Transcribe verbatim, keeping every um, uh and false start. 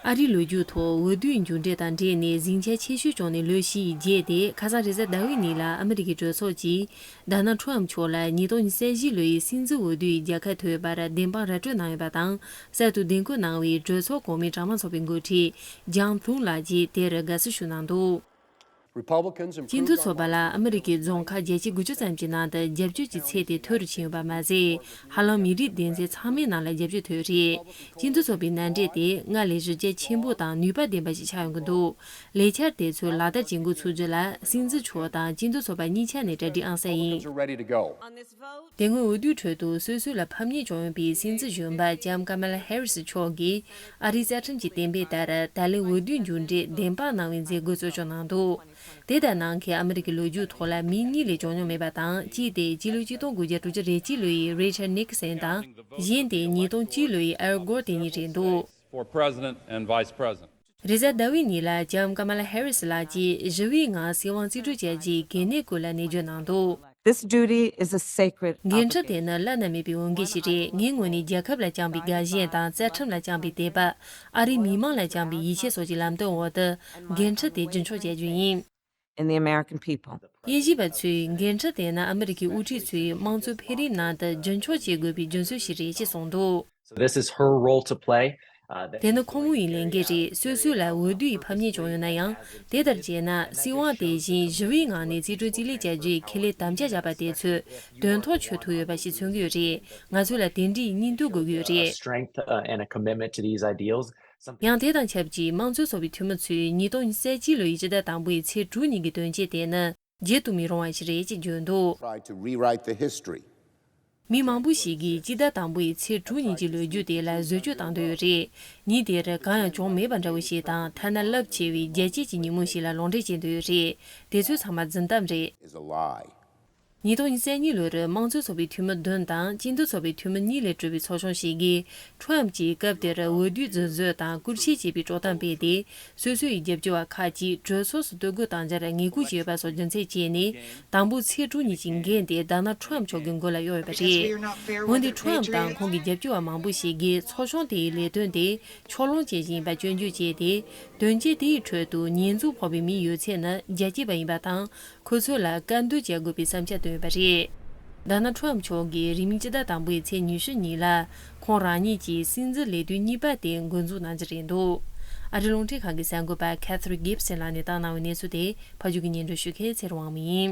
ཨ་རིའི་ལོ་རྒྱུས་ཐོག་འོས་བསྡུའི་མཇུག་འབྲས་དང་འབྲེལ་ནས་ཟིང་ཆ་ཆེ་ཤོས་བྱུང་ནས་ལོ་བཞི་ཡི་རྗེས་ཏེ། ཁ་སང་རེས་གཟའ་ཟླ་བའི་ཉིན་ལ་ཨ་མི་རི་ཀའི་གྲོས་ཚོགས་ཀྱིས་ཌོ་ནལ་ཊམ་མཆོག་ལ་ཉིས་སྟོང་ཉི་ཤུ་རྩ་བཞི་ལོའི་སྲིད་འཛིན་འོས་བསྡུའི་རྒྱལ་ཁ་ཐོབ་པར་བདེན་དཔང་ར་སྤྲོད་གནང་ཡོད་པ་དང་། གསར་དུ་གདན་འཁོད་གནང་བའི་གྲོས་ཚོགས་གོང་མའི་གྲྭ་མང་ཚོགས་པའི་འགོ་ཁྲིད་ཇང་ཐུང་ལགས་ཀྱིས་དེར་དགའ་བསུ་ཞུ་གནང་འདུག་སྤྱི་འཐུས་ཚོགས་པ་ལ་ཨ་མི་རི་ཀའི་རྫོང་ཁག་བརྒྱ་ཆ་དགུ་བཅུ་ཙམ་གྱི་ནང་དུ་རྒྱབ་སྐྱོར་གྱི་ཚད་དེ་མཐོ་རུ་ཕྱིན་ཡོད་པ་མ་ཟད། ཧ་ལམ་མི་རིགས་སྡེ་ཚན་ཚང་མའི་ནང་ལ་རྒྱབ་སྐྱོར་ཐོབ་རེད། སྤྱི་འཐུས་ཚོགས་པའི་མནའ་འབྲེལ་དེ་སྔར་ལས་གཞི་རྒྱ་ཆེན་པོ་དང་ནུས་པ་ལྡན་པ་ཞིག་ཆགས་ཡོང་གི་འདུག་ལས་འཆར་དེ་ཚོ་ལག་བསྟར་བྱེད་འགོ་ཚུགས་རྒྱུ་ལ་སྲིད་འཛིན་མཆོག་དང་སྤྱི་འཐུས་ཚོགས་པ་གཉིས་ཆ་ནས་གྲ་སྒྲིག་ཨང་གསར་ཡིན། Are ready to go. དེ་སྔོན་འོས་བསྡུའི་ཁྲོད་དུ་སོ་སོ་ལ་ཕམ་ཉེས་བྱུང་ཡོད་པའི་སྲིད་འཛིན་གཞོན་པ་ལྕམ་ཀ་མ་ལ་ཧེ་རི་སི་མཆོག་གིས་ཨ་རིའི་རྩ་ཁྲིམས་ཀྱི་གཏན་འབེབས་ལྟར་ད་ལན་འོས་བསྡུའི་མཇུག་འབྲས་བདེན་དཔང་གནང་བའི་མཛད་སྒོ་གཙོ་སྐྱོང་གནང་འདུག་དེ་ལྟར་གནང་མཁན་ཨ་མི་རི་ཀའི་ལོ་རྒྱུས་ཐོག་ལ་མི་གཉིས་ལས་བྱུང་མྱོང་མེད་པ་དང་། གཅིག་དེ་སྤྱི་ལོ་ཆིག་སྟོང་དགུ་བརྒྱ་དྲུག་ཅུ་རེ་གཅིག་ལོའི་རི་ཆར་ནིག་སན་དང་། གཞན་དེ་ཉིས་སྟོང་གཅིག་ལོའི་ཨལ་གོར་དེ་གཉིས་རེད་འདུག For president and vice president. རེས་གཟའ་ཟླ་བའི་ཉིན་ལ་ལྕམ་ཀ་མ་ལ་ཧེ་རི་སི་ལགས་ཀྱིས་ཞི་བའི་ངང་སྲིད་དབང་རྩིས་སྤྲོད་བྱ་རྒྱུའི་གལ་གནད་སྐོར་ལ་ནན་བརྗོད་གནང་འདུག This duty is a sacred འགན་འཁྲི་དེ་ནི་བླ་ན་མེད་པའི་འོས་འགན་ཞིག་རེད། ངའི་ངོས་ནས་རྒྱལ་ཁབ་ལ་བཅངས་པའི་དགའ་ཞེན་དང་རྩ་ཁྲིམས་ལ་བཅངས་པའི་དད་པ། ཨ་རིའི་མི་མང་ལ་བཅངས་པའི་ཡིད་ཆེས་སོགས་ཀྱི་ལམ་སྟོན་འོག་ཏུ་འགན་འཁྲི་དེ་རྒྱུན་འཁྱོངས་བྱ་རྒྱུ་ཡིན། In the American people. དབྱེ་ཞིབ་པ་ཚོས་འགན་འཁྲི་དེ་ནི་ཨ་མི་རི་ཀའི་དབུ་ཁྲིད་ཚོས་དམངས་གཙོའི་འཕེལ་རིམ་ནང་དུ་རྒྱུན་འཁྱོངས་བྱེད་དགོས་པའི་རྒྱུ་མཚན་ཞིག་རེད་ཅེས་གསུངས་འདུག So this is her role to play. Uh, that དེ་ནི་ཁོང་མོ་ཡི་ལས་འགན་རེད། སོ་སོའི་ལ་འོས་བསྡུ་ཡི་ཕམ་ཉེས་བྱུང་ཡོད་ན་ཡང་། དེ་ལྟར་བྱས་ན་སྲིད་དབང་དེ་བཞིན་ཞི་བའི་ངང་ནས་རྩིས་སྤྲོད་རྩིས་ལེན་བྱ་རྒྱུའི་ཁེ་ལས་དམ་བཅའ་བཞག་པ་དེ་ཚོས་དོན་ཐོག་ཆོད་ཐུབ་ཡོད་པ་ཞིག་མཚོན་གྱི་ཡོད་རེད། ང་ཚོ་ལ་དེ་འདྲའི་སྙིང་སྟོབས་དགོས་ཀྱི་ཡོད་རེད། Strength, uh, and a commitment to these ideals. ཡང་དེ་དང་ཆབས་ཅིག་དམངས་གཙོའི་ཚོགས་པའི་འཐུས་མི་ཚོས་ཉིས་སྟོང་ཉི་ཤུ་རྩ་གཅིག་ལོའི་སྤྱི་ཟླ་དང་པོའི་ཚེས་དྲུག་ཉིན་གྱི་དོན་བྱེད་དེ་ནི་བརྗེད་དུ་མི་རུང་བ་ཞིག་རེད་ཅེས་བརྗོད་འདུག Try to rewrite the history. མི་མང་པོ་ཞིག་གིས་སྤྱི་ཟླ་དང་པོའི་ཚེས་དྲུག་ཉིན་གྱི་ལོ་རྒྱུས་དེ་ལ་བཟོ་བཅོས་གཏང་འདོད་ཡོད་རེད། ཉིན་དེར་གང་ཡང་བྱུང་མེད་པ་འདྲ་བོ་ཞིག་དང་། ཐ་ན་རླབས་ཆེ་བའི་རྒྱལ་སྤྱི་གི་ཉིན་མོ་ཞིག་ལ་ལུང་འདྲེན་བྱེད་འདོད་ཡོད་རེད། དེ་ཚོ་ཚང་མ་རྫུན་གཏམ་རེད། Is a lie. ཉིས་སྟོང་ཉི་ཤུ་རྩ་གཉིས་ལོར་དམངས་གཙོའི་ཚོགས་པའི་འཐུས་མི་བདུན་དང་སྤྱི་འཐུས་ཚོགས་པའི་འཐུས་མི་གཉིས་ལས་གྲུབ་པའི་ཚོགས་ཆུང་ཞིག་གིས། ཁྲོམ་གྱིས་སྐབས་དེར་འོས་བསྡུའི་རྫུན་བཟོ་དང་བཀོལ་སྤྱོད་བྱས་པའི་དཀྲོག་གཏམ་སྤེལ་ཏེ། སོ་སོ་ཡི་རྒྱབ་སྐྱོར་བ་ཁག་ཅིག་གྲོས་ཚོགས་སུ་གཏོར་རྒོལ་གཏང་རྒྱུར་ངེས་སྐུལ་བྱས་ཡོད་པ་སོགས་རྒྱུ་མཚན་བྱས་ནས། དང་པོ་ཚེས་དྲུག་ཉིན་གྱི་འགན་དེ་ཌོ་ནལ་ཁྲོམ་མཆོག་གི་མགོ་ལ་གཡོགས་ཡོད་པ་རེད། འོན་ཏེ་ཁྲོམ་དང་ཁོང་གི་རྒྱབ་སྐྱོར་བ་མང་པོ་ཞིག་གིས་ཚོགས་ཆུང་དེའི་ལས་དོན་དེ་ཕྱོགས་ལྷུང་ཅན་ཞིག་ཡིན་པ་སྐྱོན་བརྗོད་བྱས་ཏེ། དོན་རྐྱེན་དེའི་ཁྲོད་དུ་ཉེས་འཛུགས་ཕོག་པའི་མིའི་ཡོད་ཚད་ནི་རྒྱ་སྐྱེད་པ་ཡིན་པ་དང་། ཁོ་ཚོ་ལ་བཀའ་འདུལ་བྱ་དགོས་པའི་བསམ་འཆར་བཏོན་ཡོད་པ་རེད། ཌོ་ནལ་ཁྲོམ་མཆོག་གིས་རིང་མིན་སྤྱི་ཟླ་དང་པོའི་ཚེས་ཉི་ཤུ་ཉིན་ལ་ཁོང་རང་ཉིད་ཀྱི་སྲིད་འཛིན་ལས་དོན་གཉིས་པ་དེ་འགོ་འཛུགས་གནང་རྒྱུ་རེད་འདུག་ཨ་རིའི་རླུང་འཕྲིན་ཁང་གི་གསར་འགོད་པ་Catherine Gibson་ལགས་ནས་བཏང་གནང་བའི་གནས་ཚུལ་དེ་ཕབ་སྒྱུར་གྱིས་སྙན་སྒྲོན་ཞུ་མཁན་ཚེ་རིང་དབང་མོ་ཡིན།